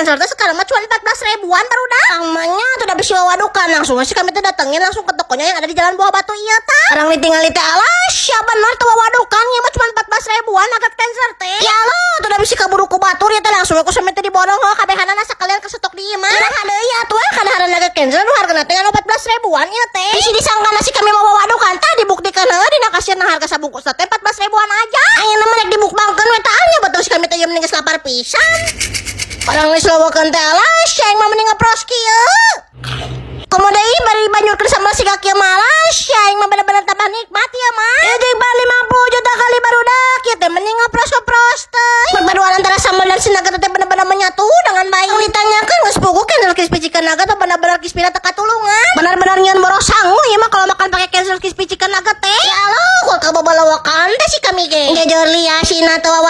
Cancer teh sekarang mah cuma 14 ribuan, barudak. Namanya tuh udah bisa wadukan, langsung sih kami tuh datengin langsung ke tokonya yang ada di Jalan Buah Batu ieu tah. Orang ditinggali teh, alah siapa bener tuh wadukan ieu mah cuma 14 ribuan nugget Cancer teh. Ya Allah, tuh udah bisa kaburu ku batur ya teh, langsung aku sampe teh diborong oh kabehanana sekalian ke stok di imah. Urang deui atuh ah kana harga nugget Cancer nu hargana teh 14 ribuan ieu teh. Bisi disangka nasi kami mau wadukan tah, dibuktikan heuh dina kasirna harga sabungkus teh 14 ribuan aja. Ayeuna mah rek dimukbangkeun we tah nya, betul si kami teh ieu mending geus lapar pisan. Orang geus lowokeun teh, alah aing mah mending ngepros kieu. Komo deui bari dibanyurkeun sambal siga kieu malah aing mah bener-bener tambah nikmat ya mah. Ieu jeung 50 juta kali, barudak, kieu teh mending ngepros-ngepros teh. Perpaduan antara sambal dan si nugget teh bener-bener menyatu dengan baik. Ditanyakan geus puguh Cancer Crispy Chicken Nugget teh bener-bener crispy teh katulungan. Bener-bener nyeun boros sangu ieu mah kalau makan pakai Cancer Crispy Chicken Nugget teh. Ya Allah, kok kababalawakan teh si kami ge. Jajor lia sina teh.